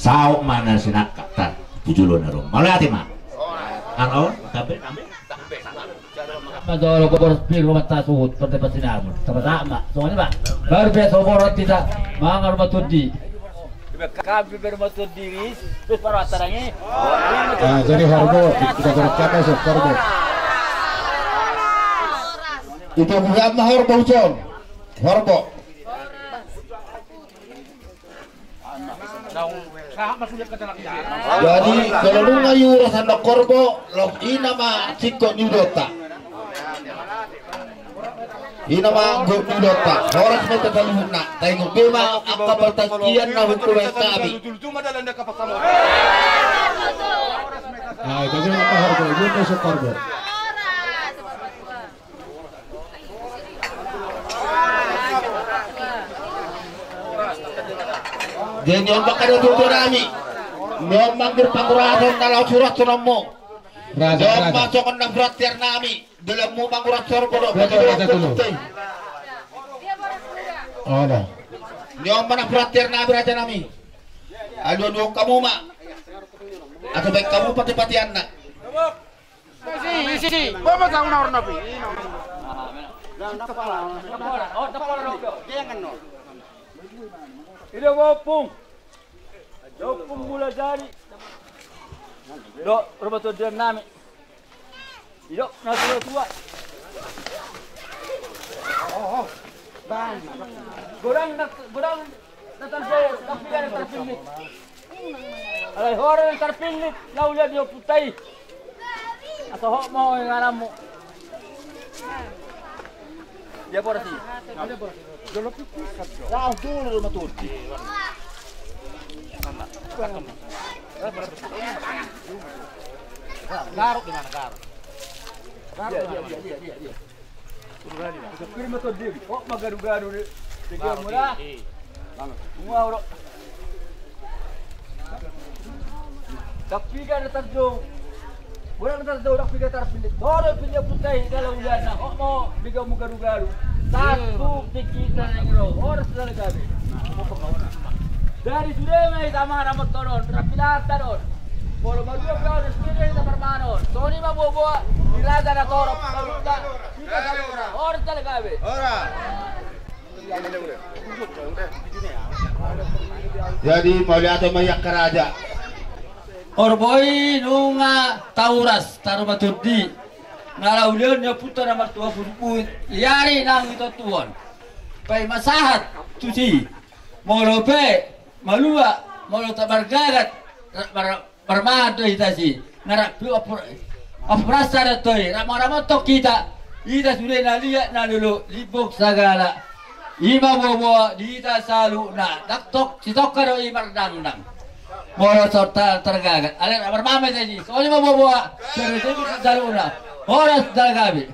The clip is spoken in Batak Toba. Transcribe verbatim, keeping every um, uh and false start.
Taon ma na sinangkap ta tu jolo na ro. Mauliate ma. Aro, tabe, tabe. Manjalo gobor pir ma tasuhut, perte pasinamur. Tama tama, songon i ma. Baru biasa oboran kita, mangan rumah tundi. Kami berumah tundi, terus baru acaranya. Ah, jadi horbo, kita berkata horbo. Itu bukan mah horbo, Ucon. Horbo. Jadi, kalau nunga iuras anak horbo, los ina ma singkop ni udonta. Ina ma anggo ni udonta. Horas ma hita saluhutna. Taingot be ma angka partangiangan na hukumen kami. Ah, itu aja angka horbo, itu masuk horbo. Jadi on bakal ada tutur nami. Memang berpangurasan dalam surat sunammu. Raja, raja. Memang songon na berarti nami. Dalam mu pangurasan bodoh. Raja, raja dulu. Ada. Memang na berarti nami raja nami. Aduh, aduh, kamu mak. Atau baik kamu pati-patian nak. Isi, isi. Bapak tahu nawar nabi. Ina ompung. Ompung mula jadi. Dok, rumah tuan nami. Idok, na tua-tua. Godang, godang. Alai hora na tarpillit, laho liat di ompunta i. Asa hot ma ho ingananmu. Dia boras i. Laho dulu rumah tuti. Garuk di mana garuk? Garuk di mana? Dia, dia, dia, dia, dia. Pir ma tuan diri. Hot ma garu-garu ni. Tinggal mula. Mula udah. Tapi kan ada terjun. Mula ada terjun, tapi kan terpilih. Toro pilih putih dalam ulianna. Hot ma, biga mu garu-garu. Satu pikir tanah ngiro. Horas dalam gabe. Dari sudah mai sama nama tonon. Rapilan tanon. Molo malua pe on, resmi do hita marmangan on. Songon i ma boa-boa, di raja na torop, saluhutna, hita saluhutna. Horas dalam gabe. Horas. Jadi, mauliate ma i angka raja. Horbo i nunga tauras, tarumah tundi. Na laho ulian ni ompunta na martua purput. Liari nang i tontuon. Paima sahat, tusi. Molo pe, malua, molo tamargagat, ra-, mar-, marmangan do hita si. Ngarap tu ampur-, ampurasa do toi, rap maramontong hita. Hita sude na liat, na lolo, limbong sagala. I ma boa-boa, di hita saluhutna. Dang tok, sitongka do i mardangdang. Molo so ta-, targagat. Alai rap marmangan hita si. Songon i ma boa-boa. Sere-sere saluhutna. Horas dalam gabe.